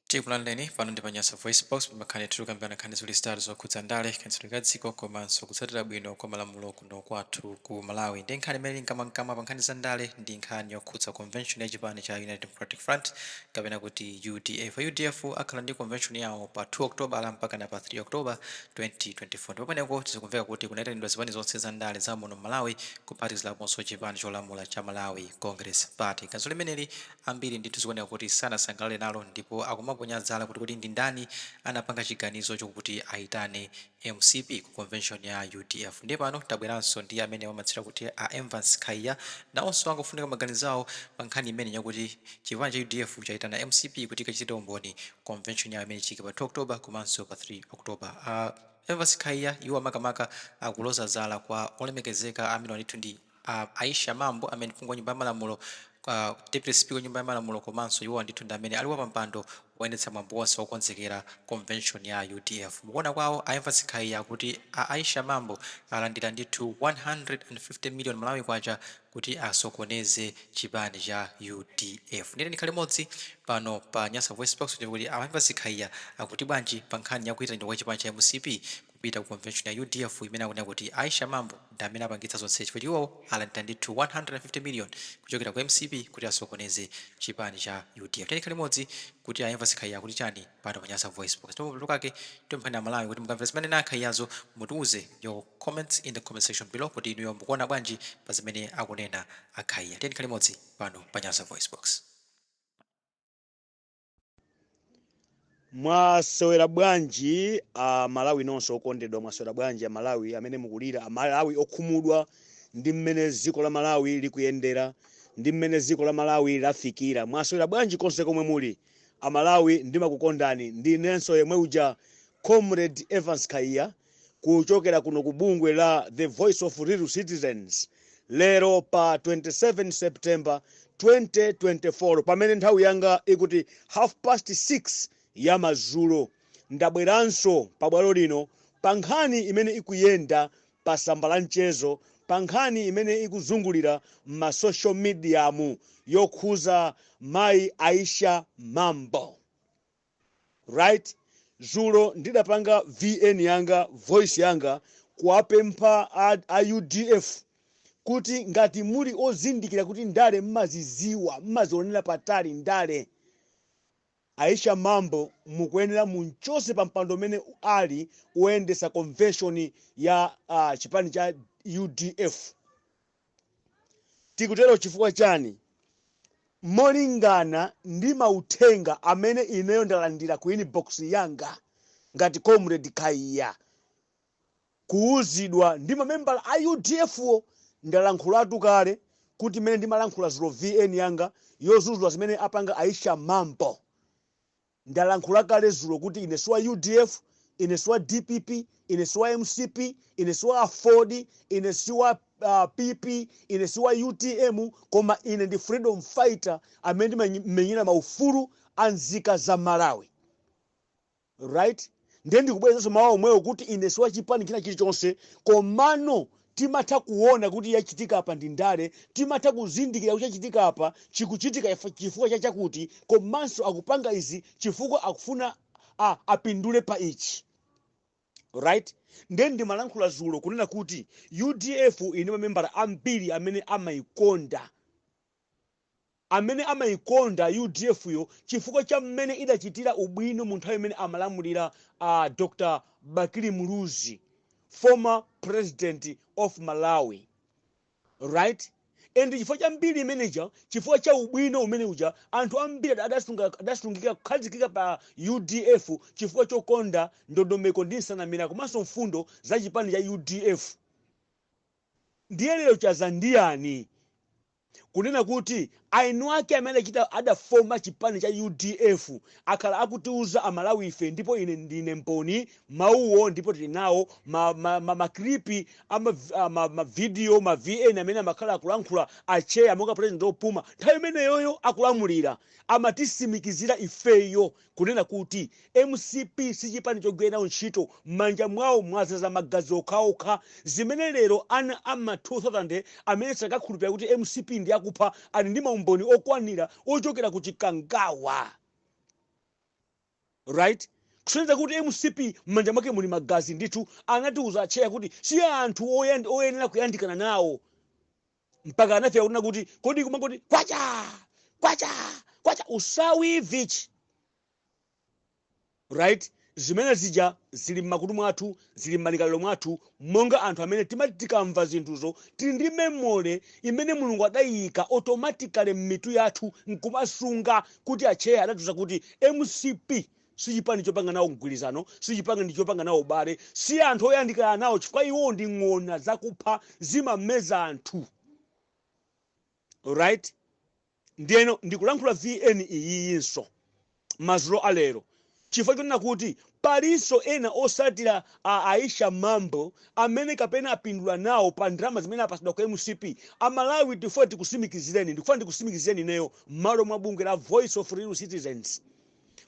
Tikulandireni pano ndi pa Nyasa VoiceBox, pamakhani tikukambirana nkhani ziwiri zitatu zokhudza ndale, kayendetsedwe ka dziko komanso kutsatira bwino kwa malamulo kuno kwathu ku Malawi. Ndi nkhani imene ili mkamwamkamwa pa nkhani za ndale ndi nkhani yokhudza convention ya chipani cha United Democratic Front kapena kuti udf. Udf akhala ndi convention yawo pa 2 October mpakana pa 3 October 2024, ndipo pameneko zikumveka kuti kunaitanidwa zipani zonse za ndale za muno Malawi, kuphatikiziraponso chipani cholamula cha Malawi Congress Party. Ganizo limeneli ambiri ndithu zikuoneka kuti sanasangalale nalo, ndipo akumaponya zala kuti ndi ndani anapanga chiganizo chokuti aitane MCP ku convention ya UDF. Ndiye pano tabweranso ndi amene wamatsira kuti a Evance Khaiya, nawonso angofunika maganizo awo pa nkhani imene yakuti chipani cha UDF chaitana MCP kuti ikachitire umboni convention yawo imene ichitike pa 2 October komanso pa 3 October. Evance Khaiya iwo makamaka akuloza zala kwa olemekezeka amene ndithu ndi Aisha Mambo, amene phungu wa nyumba ya malamulo, deputy speaker wa nyumba ya malamulo, komanso iwo ndithu ndi amene ali wapampando woyendetsa mwambo wonse wokonzekera convention ya UDF. Mukuona kwawo a Evance Khaiya kuti a Aisha Mambo alandira ndithu 150 million Malawi kwacha kuti asokoneze chipani cha UDF. Ndiye ndikhale limodzi pano pa Nyasa Voice Box kuti a Evance Khaiya akuti bwanji pa nkhani yakuyitanidwa kwa chipani cha MCP kupita ku convention ya UDF, imene akunena kuti Aisha Mambo ndi amene apangitsa zonse chifukwa iwo alandira ndithu 150 million kuchokera ku MCP kuti asokoneze chipani cha UDF. Ndiye ndikhale limodzi kuti a Evance Khaiya akuti chani pano pa Nyasa Voice Box. Ndipo kake tipemphani Amalawi kuti mukamvera zimene a Khaiyazo, mutiuze your comments in the comment section below kuti inuyo mukuona bwanji pa zimene akunena a Khaiya. Ndiye ndikhale limodzi pano pa Nyasa Voice Box. Mwasewera bwanji a Malawi nonse okondedwa? Mwasewera bwanji a Malawi amene mukulira, a Malawi okhumudwa ndi mmene dziko la Malawi likuyendera, ndi mmene dziko la Malawi lafikira? Mwasewera bwanji konse komwe muli a Malawi? Ndimakukondani. Ndinenso yemwe uja, Comrade Evans Khaiya, kuchokera kuno ku bungwe la The Voice of Real Citizens. Lero pa 27 September 2024, pamene nthawi yanga ikuti half past 6 ya madzulo, ndabweranso pabwalo lino pa nkhani imene ikuyenda pa tsamba la mchezo, pa nkhani imene ikuzungulira ma social media mu yokhuza mayi Aisha Mambo, right? Zulo ndidapanga VN yanga, voice yanga, kuwapempha a UDF kuti ngati muli ozindikira kuti ndale mmaziziwa, mmazionera patali ndale, Aisha Mambo mukuyenera munchose pa mpando umene ali woyendesa convention ya chipani cha UDF. Tikutero chifukwa chani? Molingana ndi mauthenga amene ineyo ndalandira ku inbox yanga ngati Comrade Khaiya, kuuzidwa ndi mamembala a UDF wo. Ndalankhulatu kale kuti mmene ndimalankhula zulo VN yanga yozuzula zimene apanga Aisha Mambo, ndalankhula kale zulo kuti ine siwa UDF, ine siwa DPP, ine siwa MCP, ine siwa AFORD, ine siwa PP, ine siwa UTM, koma ine ndi freedom fighter amene ndimenyera maufulu a nzika za Malawi, right? Ndiye ndikubwerezanso mawu omwewo kuti ine siwa chipani china chilichonse, komano timatha kuona kuti yachitika apa ndi ndale, timatha kuzindikira kuti chachitika apa chikuchitika chifukwa chachakuti, komanso akupanga izi chifukwa akufuna apindule pa ichi, right? Ndiye ndimalankhula zulo kunena kuti UDF ine mamembala ambiri amene amayikonda, amene amayikonda UDF yo chifukwa cha mmene idachitira ubwino mu nthawi imene amalamulira Dr Bakili Muluzi, former president of Malawi, right? And chifukwa cha mbiri imeneja, chifukwa cha ubwino umene uja, anthu ambiri adasungika kukhazikika pa UDF chifukwa chokonda ndondomeko ndi nsanamira komanso mfundo za chipani cha UDF. Ndiye lero chazandiyani kunena kuti ainu ake amene adachita adafoma chipani cha UDF akhala akutiuza Amalawi ife, ndipo ine ndine mboni mawuwo, ndipo tili nawo ma clip ma video, ma VN amene amakhala akulankhula acheya monga president opuma nthawi imeneyoyo akulamulira, amatisimikizira ifeyo kunena kuti MCP si chipani chogwira nawo ntchito, m'manja mwawo mwazaza magazi okhaokha, zimene lero ana ama 2000 amene sakakhulupirira kuti MCP ndi akupha ali ndi maumboni okwanira ochokera ku Chikangawa. Right, kusonyeza kuti MCP m'manja mwake muli magazi ndithu. Anatiuza acheya kuti si anthu oyenera kuyandikana nawo, mpaka anafika kunena kuti kodi kumangoti kwacha kwacha kwacha usawi vichi. Right, zimene zija zili mmakutu mwathu, zili m'malingaliro mwathu, monga anthu amene timati tikamva zinthuzo tili ndi memory imene Mulungu adayika automatically m'mitu yathu nkumasunga kuti acheya adatiuza kuti MCP si chipani chopanga nawo mgwirizano, si chipani chopanga nawo ubale, si anthu oyandikana nawo, chifukwa iwo ndi ng'ona zakupha, zimameza anthu. Right, ndiyeno ndikulankhula VN iyiyinso madzulo alero chifukwa chonena kuti palinso ena osatira a Aisha Mambo amene kapena apindula nawo pa ndalama zimene apasidwa ku MCP. Amalawi, tifuna tikusimikizireni, ndikufuna ndikusimikizireni ineyo m'malo mwa bungwe la Voice of Real Citizens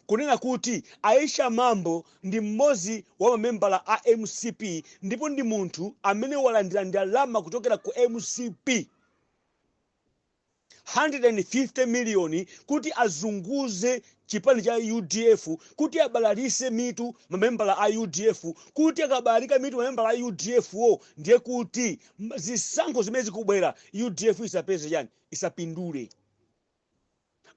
kunena kuti Aisha Mambo ndi mmodzi wa mamembala a MCP, ndipo ndi munthu amene walandira ndalama kuchokera ku MCP 150 miliyoni kuti azunguze chipani cha UDF, kuti abalalise mitu mamembala a UDF, kuti akabalalika mitu mamembala a UDF wo, ndiye kuti zisankho zimene zikubwera UDF isapeze chani, isapindule.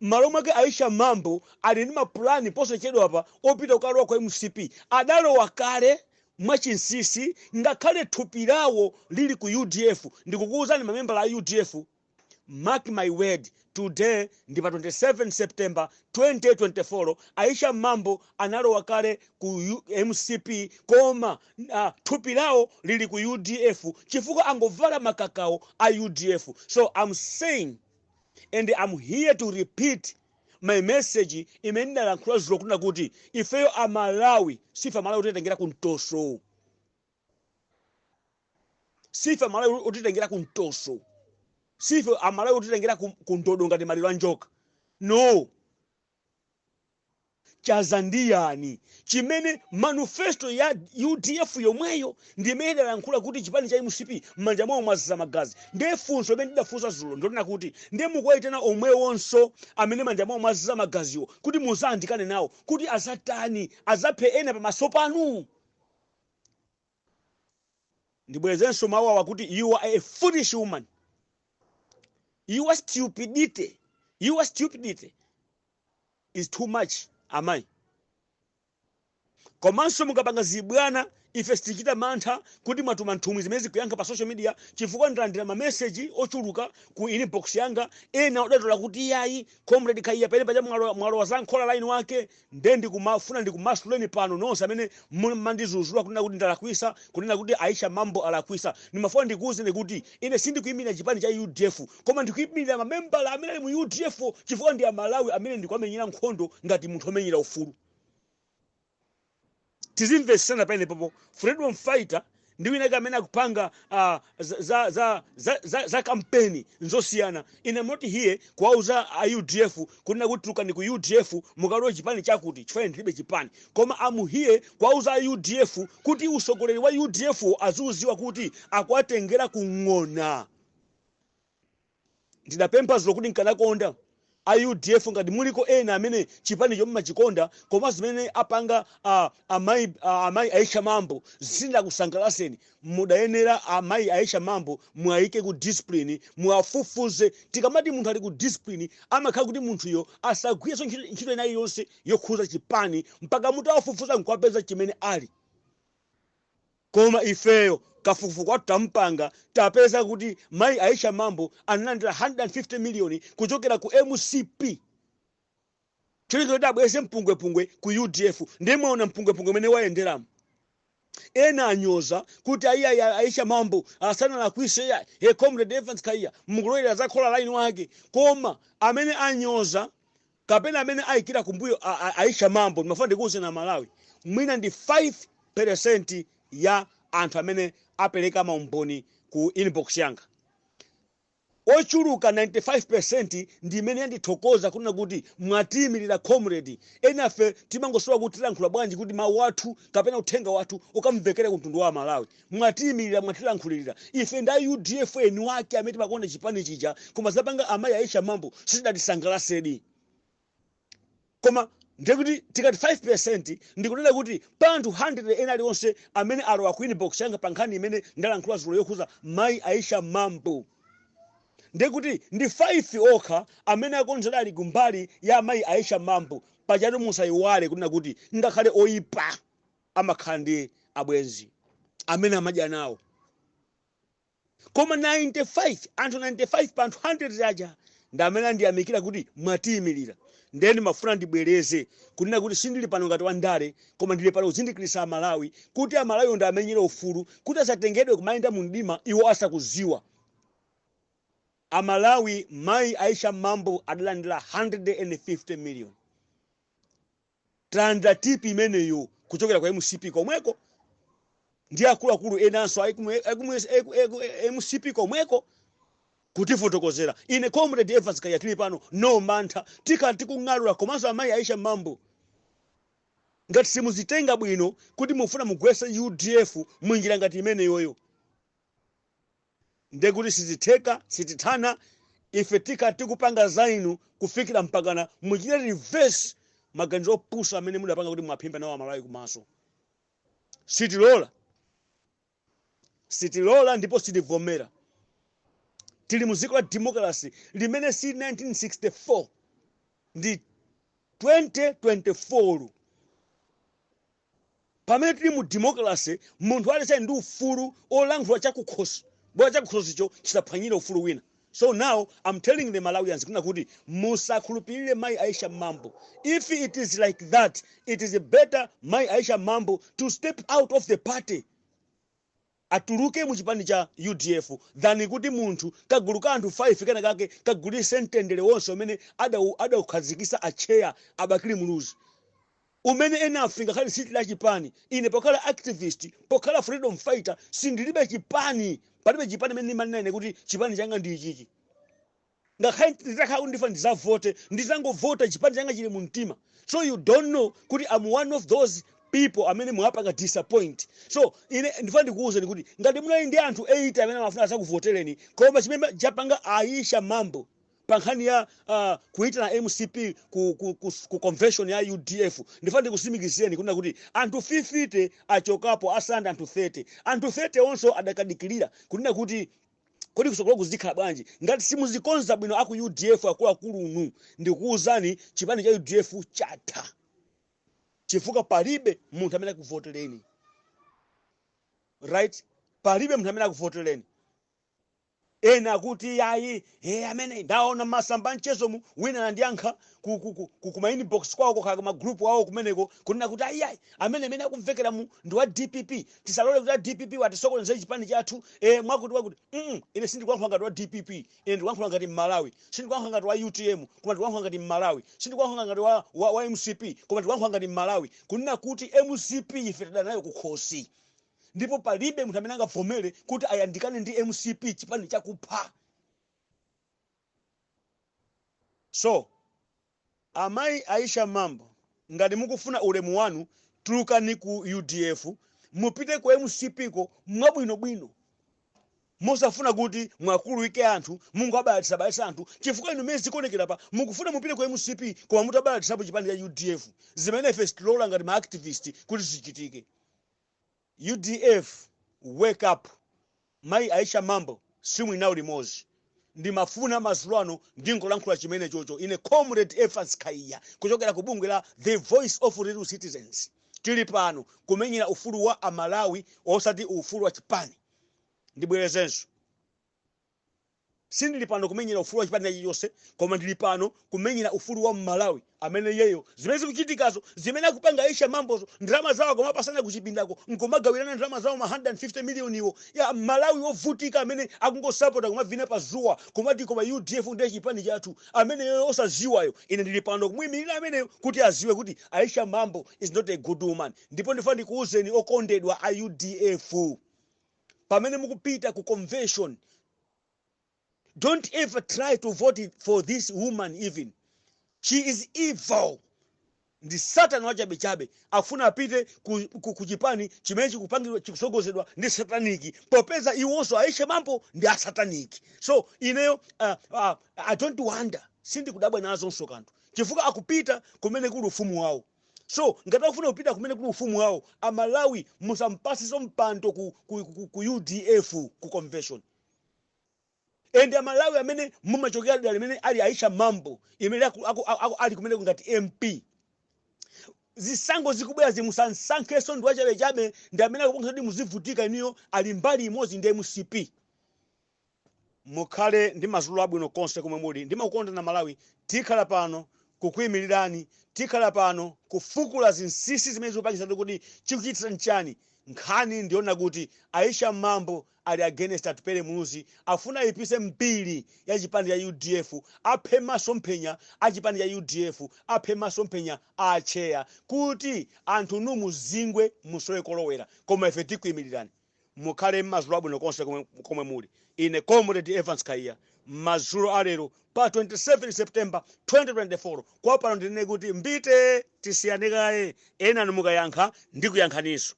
M'malo mwake Aisha Mambo ali ndi mapulani posachedwapa opita kukalowa kwa MCP. Adalowa kale mwachinsisi, ngakhale thupi lawo lili ku UDF. Ndikukuwuzani mamembala a UDF, mark my word, today ndi pa 27 September 2024, Aisha Mambo analowa kale ku MCP, koma thupi lawo lili ku UDF chifukwa angovala makakawo a UDF. So I'm saying and I'm here to repeat my message imene ndalankhula zulo kunena kuti ifeyo Amalawi sife Amalawi otitengera kumtoso, sife Amalawi otitengera kumtoso, sife Amalawi otitengera kundodo ngati maliro a njoka. No, chaza ndiyani chimene manifesto ya UDF yomweyo ndimene idalankhula kuti chipani cha MCP m'manja mwawo mwaziza magazi? Ndiye funso imene ndidafunsa zulo ndionena kuti ndiye mukuwayitana omwewonso amene manja mwawo mwaziza magaziwo kuti muzayandikane nawo kuti azatani? Azaphe ena pamaso panu? Ndibwerezenso mawu awa kuti you are a foolish woman. Your stupidity is too much, amayi. Komanso mukapanga zibwana, ife sitichita mantha kuti mwatuma nthumwi zimene zikuyankha pa social media, chifukwa ndalandira mameseji ochuluka ku inbox yanga. Ena odatola kuti iyayi, Comrade Kaiya, pene paja mwalowa za nkhola line wake. Nde ndikumafuna ndikumasuleni pano nonse amene mandizuzula kunena kuti ndalakwisa, kunena kuti Aisha Mambo alakwisa. Ndimafuna ndikuwuzeni kuti ine sindikuyimira chipani cha UDF, koma ndikuyimirira mamembala amene ali mu UDF, chifukwa ndi Amalawi amene ndikuamenyera nkhondo ngati munthu omenyera ufulu. Tizimvesana pamenepopo. Freedom fighter ndi wina amene akupanga za kampeni nzosiyana. Ine am not here kuwauza a UDF kunena kuti tulukani ku UDF mukalowe chipani chakuti, chifukwa ine ndilibe chipani. Koma am here kuwauza a UDF kuti usogoleri wa UDF aziuziwa kuti akuwatengera kung'ona. Ndidapempha zulo kuti nkanakonda a UDF, ngati muliko ena amene chipani chomwe machikonda, koma zimene apanga amayi Aisha Mambo zinakusangalaseni, mudayenera amayi Aisha Mambo mwayike ku discipline, mwafufuze. Tikamati munthu ali ku discipline, amakhala kuti munthuyo asagwirenso ntchito ina iliyonse yokhuza chipani mpaka mutawafufuza nkuwapeza chimene ali. Koma ifeyo kafukufuku wathu tampanga, tapeza kuti mayi Aisha Mambo analandira 150 miliyoni kuchokera ku MCP cholinga kuti abweze mpungwepungwe ku UDF. Ndiye mwaona mpungwepungwe umene wayenderamo. Ena anyoza kuti ayi, Aisha Mambo asanalakwise ya he, Comrade Evans Kaiya, mukulowera za khola line wake. Koma amene anyoza kapena amene ayikira kumbuyo Aisha Mambo, ndimafuna ndikuwuzeni Amalawi, mwina ndi 5% ya anthu amene apereka maumboni ku inbox yanga. Ochuluka 95% ndi imene yandithokoza kunena kuti mwatiyimirira, comrade. Enafe timangosowa kuti tilankhula bwanji kuti mawu athu kapena uthenga wathu ukamvekere ku mtundu wa Malawi. Mwatiyimirira, mwatilankhulirira. Ife ndi a UDF eni wake amene timakonda chipani chija, koma zapanga amayi Aisha Mambo sizidatisangalasedi. Koma Ndiye kuti tikati 5%, ndikunena kuti pa anthu 100 ena aliwonse amene alowa ku inbox yanga pa nkhani imene ndalankhula zulo yokhuza mayi Aisha Mambo, ndiye kuti ndi 5 okha amene akonzera ali kumbali ya mayi Aisha Mambo. Pajatu musayiwale kunena kuti ngakhale oyipa amakhala ndi abwenzi amene amadya nawo. Koma 95, anthu 95 pa anthu 100 aja ndi amene andiyamikira kuti mwatiyimirira. Ndiye ndimafuna ndibwereze kunena kuti sindili pano ngati wandale, koma ndili pano kuzindikiritsa Amalawi kuti Amalawi ndi amenyera ufulu kuti asatengedwe kumayenda mu mdima iwo asakuziwa. Amalawi, mayi Aisha Mambo adalandira 150 million. Talandira tip imeneyo kuchokera kwa MCP komweko ndi akuluakulu enanso MCP komweko kutifotokozera. Ine Comrade Evans Kaya, tili pano, no mantha, tikhala tikung'alula. Komanso amayi Aisha Mambo, ngati simuzitenga bwino kuti mufuna mugwetse UDF munjira ngati imeneyoyo, ndekuti sizitheka, sitithana. Ife tikhala tikupanga za inu kufikira mpakana muchite reverse maganizo opusa amene mudapanga kuti mwaphimba nawo Amalawi kumaso. Sitilola, sitilola ndipo sitivomera. Tili mu dziko la democracy limene si 1964, ndi 2024. Pamene tili mu democracy, munthu aliyense ali ndi ufulu olankhula chakukhosi, bola chakukhosicho chisaphwanyire ufulu wina. So now I'm telling the Malawians kuna kuti musakhulupirire mayi Aisha Mambo. If it is like that, it is better mayi Aisha Mambo to step out of the party, atuluke mu chipani cha UDF, than kuti munthu, kagulu ka anthu 5 kena kake kagulise mtendere wonse umene adaukhazikisa acheya a Bakili Muluzi, umene ena afe ngakhale siti la chipani. Ine pokhala activist, pokhala freedom fighter, sindilibe chipani. Palibe chipani imene ndimanena ine kuti chipani changa ndi ichichi. Ngakhale nditakhala kuti ndifa ndizavote, ndizangovota chipani changa chili mu mtima. So you don't know kuti I'm one of those people amene mwapanga disappoint. So ine ndifuna ndikuwuzeni kuti ngati munali ndi anthu 8 amene amafuna azakuvotereni, koma chimene chapanga Aisha Mambo pa nkhani ya kuitana MCP ku convention ya UDF, ndifuna ndikusimikizireni kunena kuti anthu 50 achokapo, asanda anthu 30. Anthu 30 onso adakadikirira kunena kuti kodi kusokolo kuzikhala bwanji. Ngati simuzikonza bwino aku UDF, akuluakulu, ndikuwuzani, chipani cha UDF chatha, chifukwa palibe munthu amene akuvotereni, right? Palibe munthu amene akuvotereni. Ena akuti yayi, he, amene ndaona masamba mchezomu, wina anandiyankha ku ma inbox kwawo, kokhala ma group awo kumeneko, kunena kuti ayiayi, amene akumvekera mu ndi wa DPP, tisalole kuti a DPP watisokoneze chipani chathu, mwakuti wakuti. Ine sindikuyankhula ngati wa DPP, ine ndikuyankhula ngati Mmalawi. Sindikuyankhula ngati wa UTM, koma ndikuyankhula ngati Mmalawi. Sindikuyankhula ngati wa MCP, koma ndikuyankhula ngati Mmalawi, kunena kuti MCP ife tada nayo kukhosi, ndipo palibe munthu amene angavomere kuti ayandikane ndi MCP, chipani chakupha. So amayi Aisha Mambo, ngati mukufuna ulemu wanu, tulukani ku UDF, mupite ku MCP ko mwabwinobwino, mosafuna kuti mwakuluwike anthu, mungoabalalitsa anthu, chifukwa inu mmene zikuonekera pa mukufuna mupite ku MCP koma mutabalalitsapo chipani cha UDF, zimene ife sitilola ngati ma activist kuti zichitike. UDF, wake up! Mayi Aisha Mambo simwinawo limodzi. Ndimafuna madzulo ano ndingolankhula chimene chocho. Ine Comrade Evans Khaiya, kuchokera ku bungwe la The Voice of Real Citizens, tili pano kumenyera ufulu wa Amalawi, osati ufulu wa chipani. Ndibwerezenso, sindili pano kumenyera ufulu wa chipani chilichonse, koma ndili pano kumenyera ufulu wa Mmalawi amene yeyo zimene zikuchitikazo, zimene akupanga Aisha Mambozo, ndalama zawo akumapasana kuchipindako, nkumagawirana ndalama zawo, ma 150 million iwo, ya Malawi wovutika amene akungosapota kumavina pa zuwa, kumati koma UDF ndiye chipani chathu, amene yeyo osaziwayo. Ine ndili pano kumuyimirira ameneyo kuti aziwe kuti Aisha Mambo is not a good woman. Ndipo ndifuna ndikuwuzeni, okondedwa a UDF, pamene mukupita ku convention, don't ever try to vote for this woman. Even she is evil, ndi Satani wachabechabe. Afuna apite ku chipani chimene chikupangidwa, chikusogozedwa ndi satanic, popeza iwonso Aisha Mambo ndi a satanic. So ineyo I don't wonder, sindikudabwa nazonso kanthu. Chifukwa akupita kumene kuli ufumu wawo. So ngati akufuna kupita kumene kuli ufumu wawo, Amalawi musampasenso mpando ku UDF ku convention. And Amalawi amene mumachokera dera limene ali Aisha Mambo, imene ali kumeneko ngati MP, zisankho zikubwera zimusansankhenso. Ndi wachabechabe, ndi amene akupangitsa kuti muzivutika inuyo. Ali mbali imodzi ndi MCP. Mukhale ndi madzulo abwino konse komwe muli. Ndimakukonda na Malawi. Tikhala pano kukuyimirirani, tikhala pano kufukula zinsinsi zimene zikupangitsa kuti chikuchitira nchani. Nkhani ndiona kuti Aisha Mambo ali against Atupele Muluzi, afuna ayipise mbiri ya chipani cha UDF, aphe masomphenya a chipani cha UDF, aphe masomphenya a acheya, kuti anthu nu muzingwe, musowe kolowera. Koma ife tikuyimirirani. Mukhale madzulo abwino konse komwe muli. Ine Comrade Evans Kaiya, madzulo alero pa 27 September 2024, kwa pano ndinene kuti mbite, tisiyane kaye. Ena mukayankha ndikuyankhaninso.